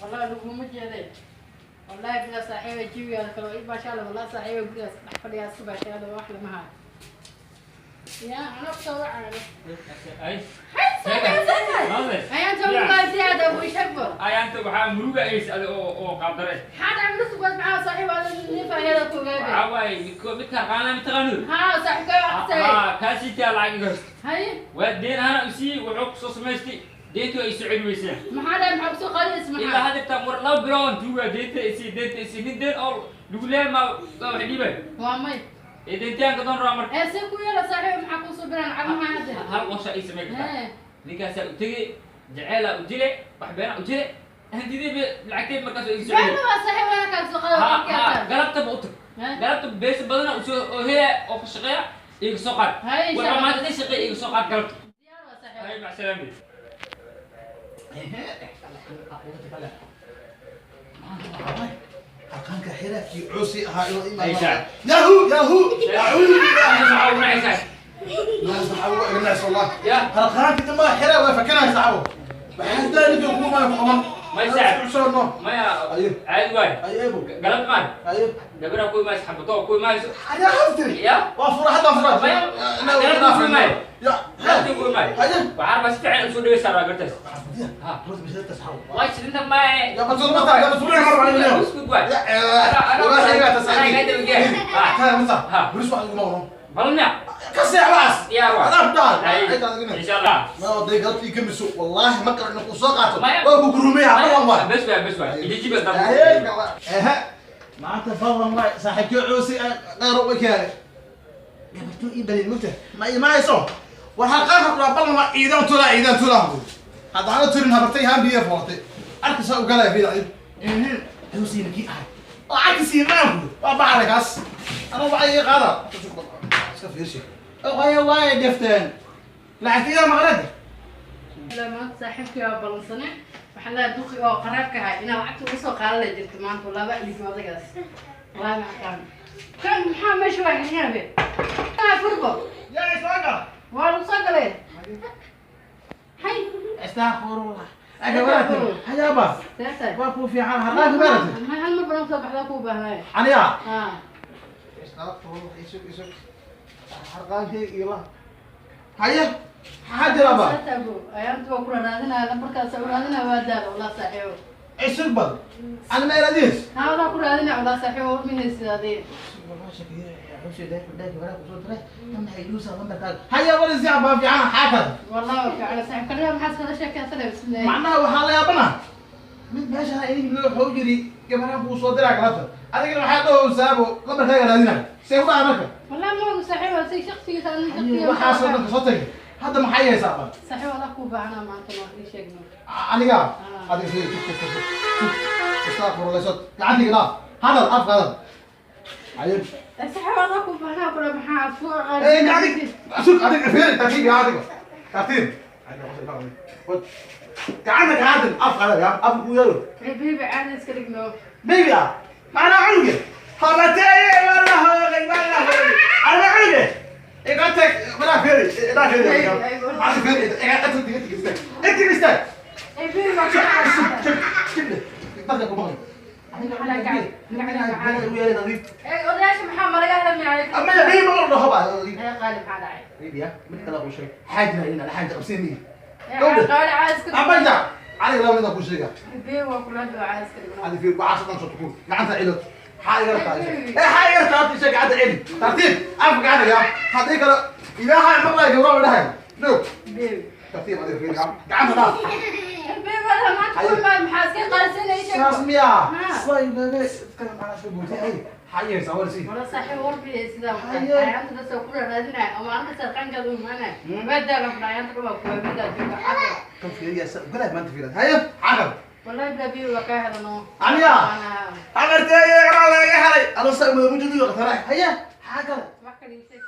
Wallahi laguma jeeday. Wallahi bila saaxiiba jawigaada kale oo ii baashaale. Wallahi saaxiiba gurigaas dhex fadhiyaa iska baashaale, wax lama hayo. Ya anaa kusoo wacaayo. Ay. Hay, ayaan tawgaasi aada ugu sheegbo. Ayaanta waxaa muruga ays adi oo qaabdare. Maxaa dhacay? Nusugwaas maxaa saaxiib aada nifa ayada ku ogaabay? Waxaa waaye midka qaanaa mitaqaanu. Haa, saaxiibkaa aqsay. Haa, kaasiitaa lacag iga host. Haye. Waa deen ahaan u siiyey, wuxuu kusoo samaystay deyntu ay soo celi weyseen. Maxaa dhacay? Maxaa kusoo qaadaysa? Ilaa Maxaa hadda war 2 bilood aan tuugaa, deynta isii, deynta isii, nin deen oo lagu leeyahay ma waa wax dhiibay. Waa may. Ee deyntiyaanka doon rabaa marka. Ee see ku yeela saaxiib? Maxaa kuusoo biraan lacag mahaa hadda? Hal qorsha ay samayn kartaa. Hee. Ninkaasaa u tegey, jaceelaa u jile, wax beenaa u jile, hantidii lacagteed markaas oo iga soo celi. Been waa saaxiib, ana kaa soo qaado. Ha ha. Markaa Galabtaba u tag. Hee. Galabta beesa badana usoo oo helaya oo ka shaqeeya iga soo qaad. Hay, insha waxaa Allah. Maanta ka shaqeeya iga soo qaad galabta. Diyaar waa saaxiib. Hay, mac salaamay. Harqaanka xiraafkii cuusi ahaa inuu Ay, imaado. saac. Yahoo yahoo, acuudu billah. Maxaa ugu nacaysaa? La saxaabo iga nacs wallah. Ya. Harqaanka dambaa xira waa fakanaya saxaabo. Waxaan daalika ku ma qaban. May saac. Cusoono. Maya. Ayo. Caadi waay. Ay ebo. Galabta maan Ayo. gabadha ku imaayso, xabato ku imaayso. Ayaa haftiri. Ya. Waa fura hadda fura. Maya. Galabta ku imaayo. Ya. Galabta ku imaayo. Ayo. Waxaa rabaa si fiican usoo dhaweysaa rabaa gartaas. Ha. Horta bisha tasaxaabo. Waa shirinta maaye. Ya basuur ma tahay, basuur mar baan leeyahay. Isku waay. Ya. Ana- Walahi iga ana tasaxaabo. iga dabageey. Ha. Taa masa. Ha. Buris wax ugu noqon. Balna. Ka seexbaas. Diyaar waay. Adaa tahay. Hay. Intaad igina. Insha Allah. Ma oday galabtii ka miso wallaahi ma kala inuu soo qaato. Maya. Waa ku gurumay hablan waay. Bes waay, bes waay. Ijijiba dab. Ehe, maanta ballan waay saaxiibkii cuusi qeyr u keenay gabartuu ii dhalin mugta ma imaayso. Waxaa qaarka kuraa ballan waa ciidan tulaa, ciidan tulaa haddaana turin habartay haan biyo foolatay arkasa u galaya fiid ehe cuusiina kii ahay lacagti siimaanku waa bacray kaas anuu bacay ii qaada iska fiirsi waaya waaya defteen lacagtiida maqlada. Ilaa maanta saaxiibkii waa balansanay. Waxaan leeyahay duqi oo qaraabka ahay inaa lacagta ugu soo qaadan la jirto maanta laba alif odagaas. Wallahi ma aqaan kan maxaa meesha waa xiryabe furbo. Yaa isaaga. Waa lagu soo galay hay. Astaghfirullah. Aga baratay hayaaba. Seetay? Waa kuu fiican harqaanka baratay. Maxay hal mar badan soo baxdaa kuu baahnay? Aniga? Ha. Astaghfirullah, isug isug, harqaankii ila haye maxaa jira ba? Seetay bu ayaantu waa kula raadinaya, lambarkaas u raadinaya, waa daal wallah saaxiibo. Isug bad ana ma iraadiis. Ha, wallah ku raadinaya, wallah saaxiibo war ma haysid adiga. Haya wala si baa fiican xaakad. Wallah waa fiican saaxiib kaliya, maxaa iskala sheekaysanaya? Bismillaah. Macnaha waxaa la yaabana mid meesha idin wuxuu yiri gabadha kuu soo diraa galabta, adigana waxaa dhahowsaabo lambarkaaga raadinaya see ku dhaca marka. Wallah ma ogu saaxiib, waa si shakhsigiisa adna shakhsiga. Waxaasoo dhan kasoo tagay hadda maxay haysaa bal? Saaxiib wallah kuu baahnaa maanta ma ii sheegno. Aniga? Ah. Adiga sida tug tug tug tug, astaghfirullah, sod gacantiga dhaaf, hadal afka hadal ayib. Saaxiib wallah kuu baahnaa kula maxaa ku ee gacantig sug, adiga fiiri tartiib ya, adiga tartiib gacanta ka hadal afka hadal ya afka ku yeelo. Baby caadi iska dhigno. Baby ah macnaa cunuge habateeye waa la hoogay, waa la hoogay ana cunuge iga tag manaa fiiri idaa fiiri gacanta fiiri iga inta istaag inta istaag. Hey baby waa Sug ka sug sug dadka ku maqlay. Ee odayaasha maxaa malaga hadlamaya? Ama baby ma dhaho ba. Ee qaali maxaa dhacay? Baby ya mid kale ku sheeg xaajna ina xaaj qabsiin. Ee Gabadha. qaali caadi iska ama ja cali laba mid ku sheega. Baby waa kula hadlo caadi iska dhigno. هذه في بعشرة نص تكون قعدت علت حاجة ايه حاجة تعطي شيء قعدت علي ترتيب عارف قاعدة يا هذيك إذا هاي مرة يقولوا لها لو Baby. ترتيب هذه في قعدت لا. Baby wala maanta kulmaa maxaa iska qaalisanay sheeg. ساس ميا ها. صاي لا لا تتكلم على شو قلت هي حاجة سوى شيء. Wala saaxiib warbiye sidaa Haye. ayaanta dadka kula raadinaya ama anka sarqaankaad u imaanaya waa daalan kula ayaanta dhawaa kuwa midaa jooga xagga. كم في يا قلت ما انت في هيا عقب. Wallahi bila biyo waa kaa helano. Aniga? عمرتي يا غلا يا حلي انا صايم موجود وقت هيا عقب. Wax kale ii sheeg.